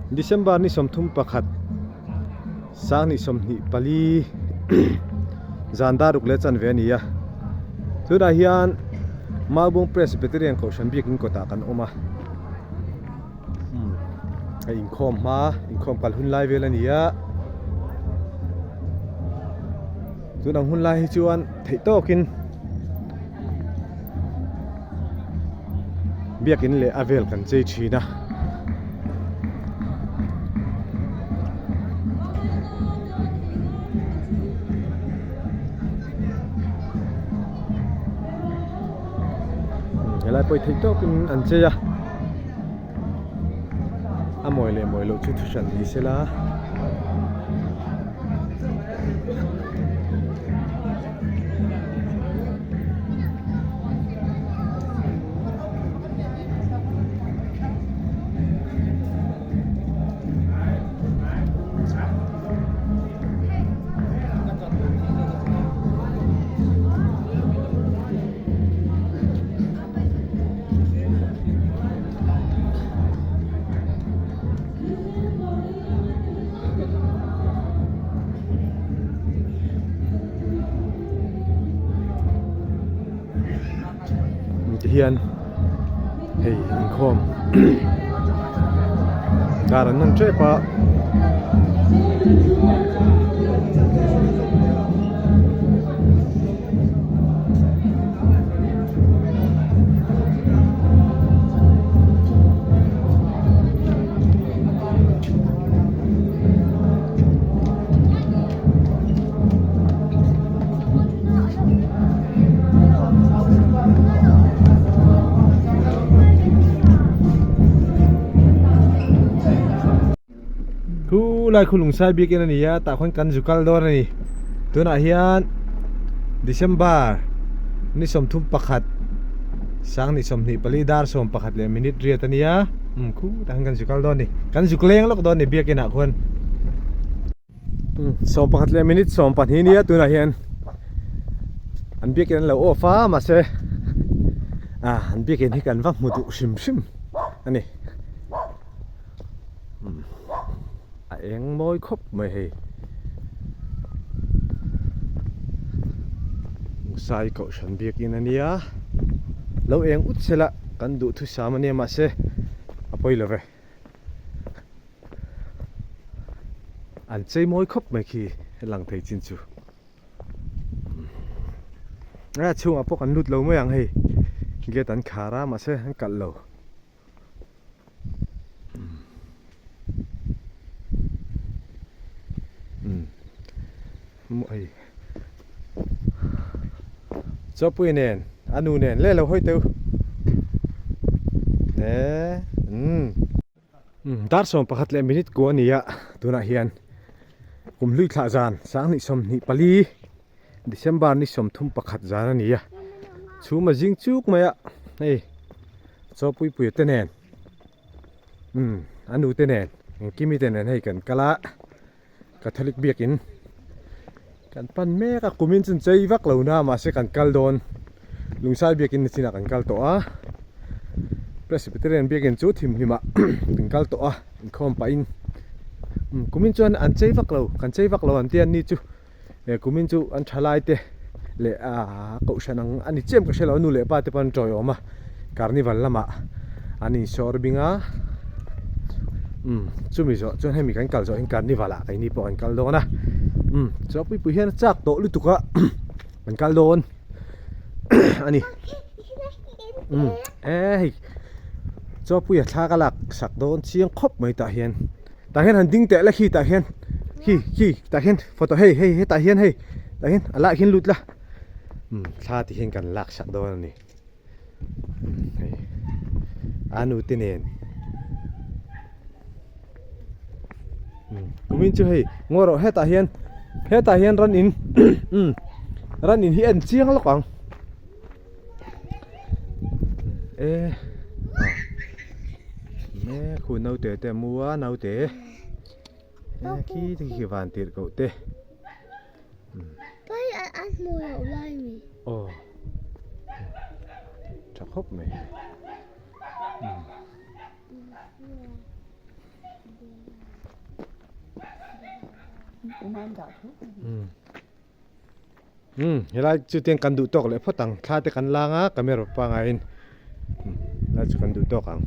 December ni 31 sang ni 24 zan dar ruk leh chanve a ni a tunah hian Maubung Presbyterian Kohhran biakin kawtah kan awm a umm a inkhawm hma inkhawm kal hun lai vel a ni a tunang hun lai hi chuan theih tawkin biakin leh a vel kan chei thin a. Helai pawh hi theih tawkin an chei a a mawi leh mawi loh chu thu hran ni sela. Tihian hei inkhawm dar an nawn tep a. Khu lai khu lungsai biakin a ni a tah khawn kan zu kal dawn a ni tunah hian December ni 31 2024 dar 11 leh minute riat a nia umm khu tah hian kan zu kal dawn a ni kan zuk leng lawk dawn a ni biakin ah khuan. 11 leh minute 12 nia tunah hian an biakin an lo off a mahse ah an biakin hi kan va hmu duh hrim hrim a ni a eng mawi khawp mai hei Sai kohhran biakin a nia lo eng ut sela kan duhthusam a nia mahse a pawi lo ve. An chei mawi khawp mai khi lang thei chin chu a chhungah pawh kan lut lo mai ang hei gate an khar a mahse an kalh lo umm hei chawpui nen a nu nen leh lo hawi teuh e umm. Dar 11 leh minute ku a ni a, tunah hian kum hlui thlah zan 2024 December ni 31 zan a ni a, chhum a zing chuk mai a, hei chaw pui pui te nen umm a nu te nen engkimi te nen hei kan kal a, Catholic biakin kan pan mek a, kumin chu chei vak lo na mahse kan kal dawn Lungsai biakin ni chinah kan kal tawh a Presbyterian biakin chu thimhlimah kan kal tawh a inkhawm pahin kumin chuan an chei vak lo kan chei vak lo an tia ni chu he kumin chu an thalai te leh ah kohhran ang a ni chiam ka hre lo nu leh pa te pawh an tawiawm a carnival lamah an insawr bing a umm chumi zawh chuan hemi kan kal zawh hian carnival ah keini pawh kan kal dawn a umm chuan puipui hian a chak tawh lutuk a kan kal dawn a ni umm e hei chaw puia thla ka lak sak dawn chiang khawp mai tah hian tah hian han ding teh la khi tah hian khi khi tah hian photo hei hei hetah hian hei tah hian a lah hian lut la umm thla ti hian kan lak sak dawn a ni. Hei a nu te nen kumin chu hei ngaw rawh hetah hian hetah hian ran in ran in hi en chiang lawk ang e me khu naute te a mu a naute e khi te khi van tirh koh te. Pai a hmu loh lai mi. Aw. Tha khawp mai. Umm helai chu tiang kan duh tawk leh phawt ang thla te kan lang a camera pangaiin helai chu kan duh tawk ang.